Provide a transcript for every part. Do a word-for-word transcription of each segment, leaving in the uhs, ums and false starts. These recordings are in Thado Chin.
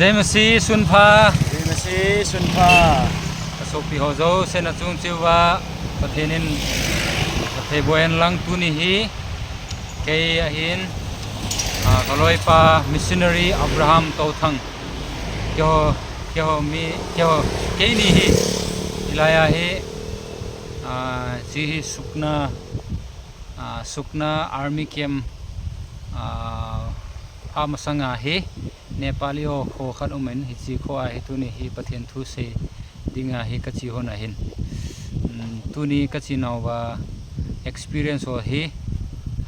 Jai Masih, sunpha. Jai Masih, sunpha. Ka sopi ho jousen achung cheh uva Pathen in phatthei boh hen lang. Tuni hi kei ahin, ah, ka loipa missionary Abraham Touthang. Keiho, keiho mi, keiho, keini hi, hilai a hi, ah, hiche hi Sukna, ah, Sukna Army Camp, ah, pha masanga hi Nepali ho kho khat umin, hiche kho a hi tuni hi Pathen thu sei dinga hi ka che hon ahin. Um, tuni ka chenauva experience ho hi,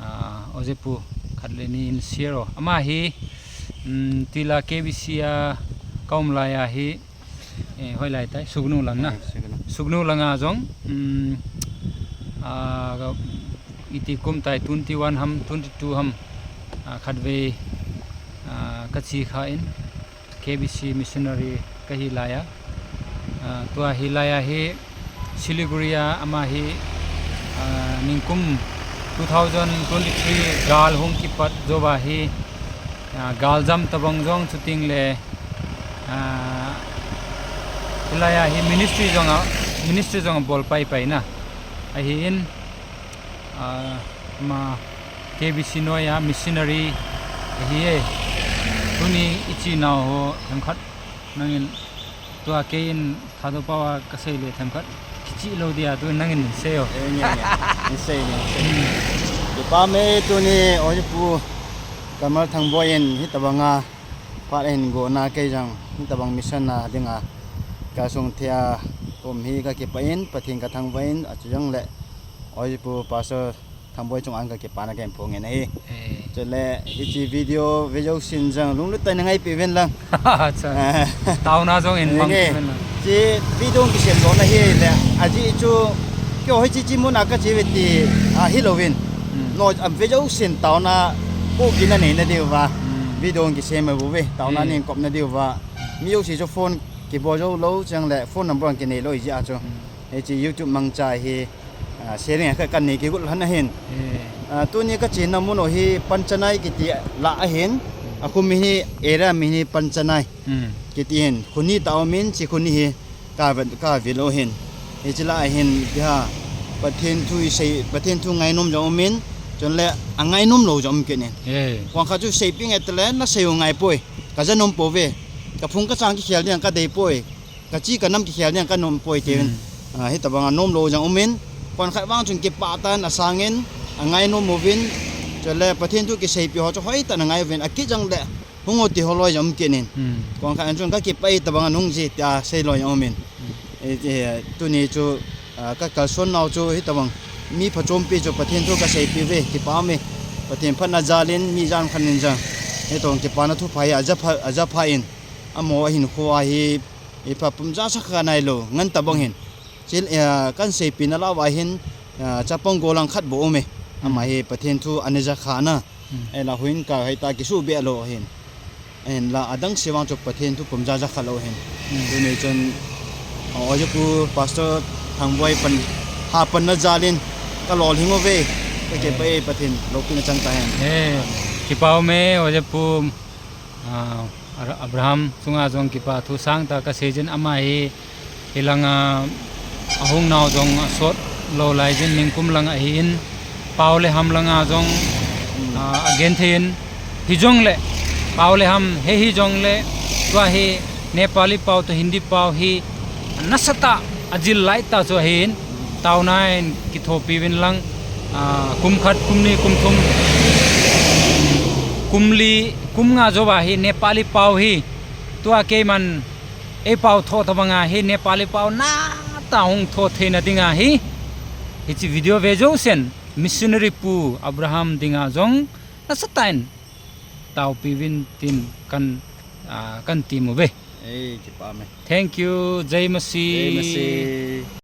ah, ojepu khat le ni in share o. Ama hi, um, tila K B C a ka um lai a hi, eh, hoilai tai, Sugnu lang na. Ah, Sugnu. Sugnu langa jong, um, ah, iti kum tai, twenty-one ham, twenty-two ham, ah, khatvei, ah, ka che kha in, K B C missionary ka hi lai a. Ah, tua hi lai a hi Siliguri a ama hi, ah, ningkum two thousand twenty-three gal hung kipat jouva hi, ah, galjam tabang jong chuting le, ah, hilai a hi ministry jong a, ministry jong a bol pai pai na. Ahin, ah, ama K B C noi a missionary ahi e. Tuni i chenau ho themkhat nangin tua kei in Thadou pao a ka sei le themkhat kicheh lou dia, tuni nangin sei o. Eh, nge, nge. Ni sei, ni sei. Kipa me tuni oipu Kamal Thangboi in hitabanga phat ahin gona kei jong hitabang mission a dinga ka sung thei a ka um hi ka kipah in, Pathen ka thangvah in, achu jong le oipu Pastor Thangboi chunga ka kipana ka hin phong in ahi. Eh. Chule hiche video ve jousen jong lunglut tah in na ngaipeh uvin lang. Acha. Eh. Taona jong in mang nge, uvin lang. Hiche video kisem lona hi le, ajeh chu keiho hiche hiche mun a ka che uve ti ahi louvin. Hmm. No, am ve jousen taona pohgimna neina diuva. Hmm. Video kisem a bou ve, taona, eh, nei kop na diuva. Mi jouse chu phone kibol jou lou, chule phone number kinei lou jeh a chu. Hmm. Hiche YouTube mangcha hi, ah, sharing a kha ka nei kigot lhon ahin. Eh. Ah, tuni ka chena mun u hi Panchanai kiti lah ahin. Hmm. Akho min hi, area min hi Panchanai. Hmm. Kiti hin, khoni tah umin, hiche khoni hi ka ve, ka ve lou hin. Hiche lah ahin, tia, Pathen thu i sei, Pathen thu ngainom jong umin, chule angainom lou jong um kit in. Eh. Koi khat chu seipeh nge tile, na sei u ngai poi. Ka ja nom pouve. Ka phung ka chang kikhel ding ka dei poi. Ka chi ka nam kikhel ding ka nom poi tin. Hmm. Ah, hitabanga nom lou jong umin. Koi khat vang chun kipah tah in asangin, angainom uvin. Chule Pathen thu kiseipeh ho chu hoitah in angai uvin. Akit jong le hung o ti ho loi jong um kit in. Hmm. Koi khat chun ka kipah e, tabang a nung ji tia sei loi jong umin. Hmm. Eh, eh, tuni chu, ah, ka kalson nau chu hitabang mi phachompi chu Pathen thu ka seipeh uve, kipah ume. Pathen phatna jal in mi jan khat in jong hitabang kipana thupha hi aja pha, aja pha in. Amaho ahinkho a hi, ipha pum ja sa kha nailou, ngen tabang hin. Chule, eh, kan seipeh na lah uva hin, eh, chapang gollhang khat bou ume. Ama hi Pathen thu ana ja kha na. Hmm. Ahinla huin ka hei ta kisu be lou hin. Ahinla adang se vang chu Pathen thu pum ja ja kha lou hin. Hmm. Tuni chun, ah, oipu Pastor Thangboi pan, ha panna jal in ka lolhing uve. Ka kipah e, Pathen loupina chang tahen. Eh, kipah ume, oipu, ah, Abra-, Abraham chunga jong kipa thu sangtah ka seijin, ama hi, hilanga ahung nau jong asot lou laijin, ningkum lang ahin, Pao le Ham langa jong, ah, agenthei in, hijongle, Pao le Ham hi hijongle, tua hi Nepali pao toh Hindi pao hi nasatah a ajil laitah chu ahin, taona in kithopi uvin lang, ah, kum khat, kum ni, kum thum, kum li, kum nga jouva hi Nepali pao hi, tua keiman eipao tho tabanga hi Nepali pao natah hung tho theina dinga hi, hiche video ve jousen, missionary pu Abraham dinga jong nasatah in taopi uvin tin kan, ah, kan ti uve. Ei, kipah me. Thank you, Jai Masih. Jai Masih.